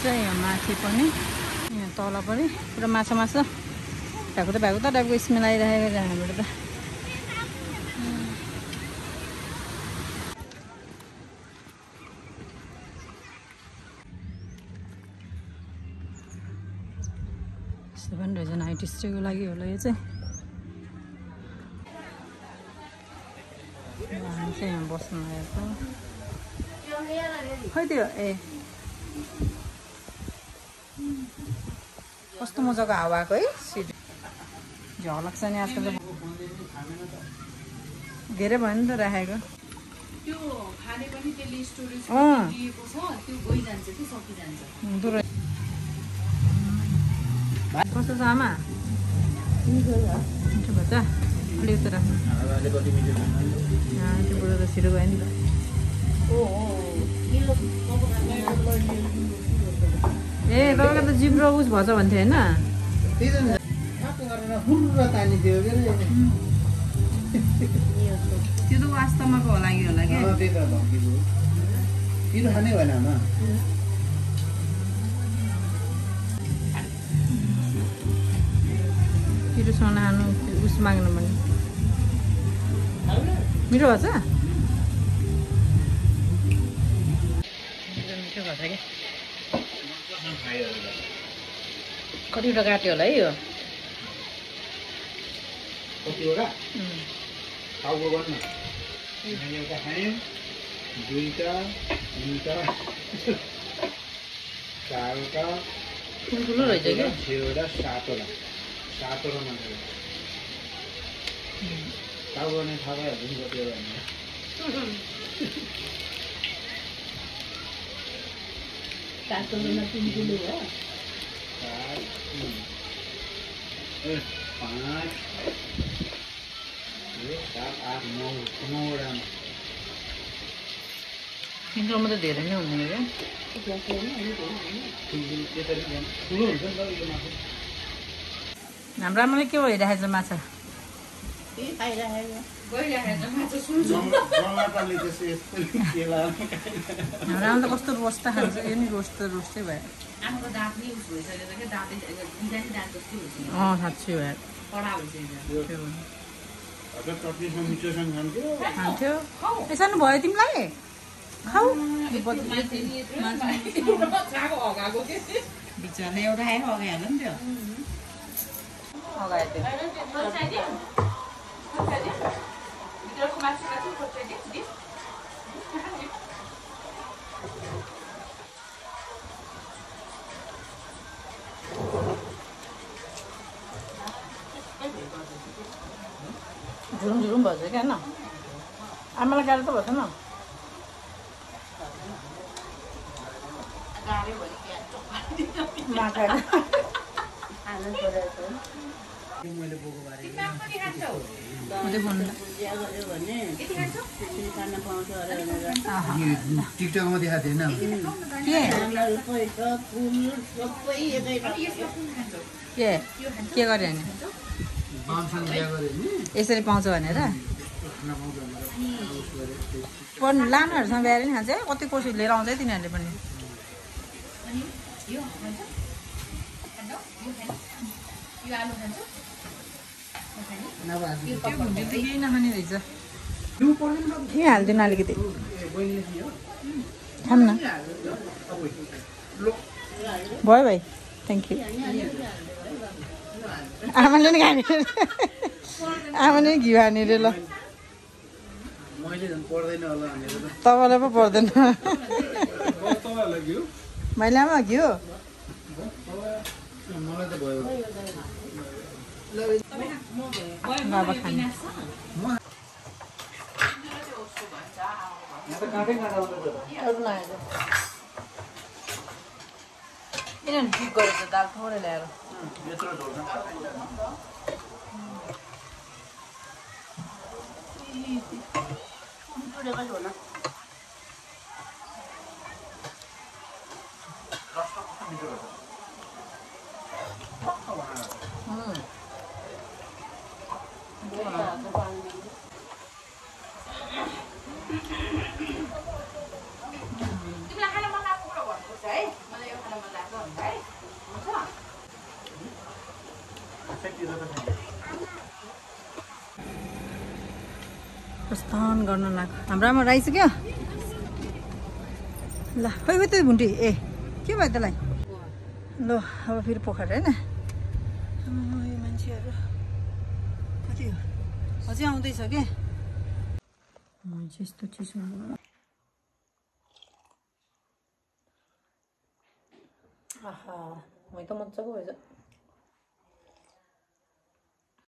यहाँ माथि पनि यहाँ तल पनि पुरा माछा माछा भएको त टाइपको स्मेल आइरहेको छ हामीबाट त यस्तो पनि रहेछ नाइट स्टेको लागि होला यो चाहिँ हामी चाहिँ यहाँ बस्नु लागेको खै त्यो ए कस्तो मजाको हावाको है सिट झलक छ नि आजकल त धेरै भयो नि त राखेको त्यो खाने पनि त्यसले स्टोरेज दिएको छ त्यो गइजान्छ कि सकिजान्छ कस्तो छ आमा मिठो भन्छ अलि उता राख्नु त्यो बुढो त छिटो गयो नि त ए तपाईँको त जिब्रो उस भएछ भन्थ्यो होइन त्यो त वास्तवमाको होला कि छिटो सोनानु उस माग्नु पनि मिठो भएछ मिठो भएछ क्या कतिवटा काट्यो होला है यो कतिवटा खाउको गर्नु एउटा खायौँ दुईटा तिनटा चारवटा ठुल्ठुलो रहेछ क्या छवटा सातवटा मात्र खाउ गर्ने थाहा भइहाल्छ नि कतिवटा सातवटामा 3 किलो हो 5 7 8 9 वटामा तिम्रो त धेरै नै हुने क्या ठुलो हुन्छ नि त यो मासु हाम्रो आमाले के भइरहेको छ माछा हाम्रो आमा त कस्तो रोस्ट खान्छ यो नि रोस्टै भयो साँच्चै भयो खान्थ्यो सानो भयो तिमीलाई खाऊ बिचरा एउटा आएर अगाइहाल्यो नि त्यो झुरुम भएछ क्या न आमालाई गाह्रो त भएछ न टिकटकमा देखाएको थिएन के गरे यसरी पाउँछ भनेर लानुहरूसँग बिहार नि खान्छ है कति कोसिस लिएर आउँछ है तिनीहरूले पनि केही नखाने रहेछ यहीँ हालिदिनु अलिकति खाऊँ न भयो भाइ थ्याङ्क यू आमाले नि खाने आमाले नि घिउ हाने रे ल तपाईँलाई पो पर्दैन मैले आमा घिउ बाबा खाने किनभने डिप गरेको छ दाल थोरै ल्याएर प्रस्थान गर्न लाग्यो हाम्रो आमा राइसक्यो ल खोइ खोइ त भुन्टी ए के भयो त्यसलाई ल अब फेरि पोखर होइन यो मान्छेहरू कति हो अझै आउँदैछ के मान्छे यस्तो चिसो आहा मै त मजाको भएछ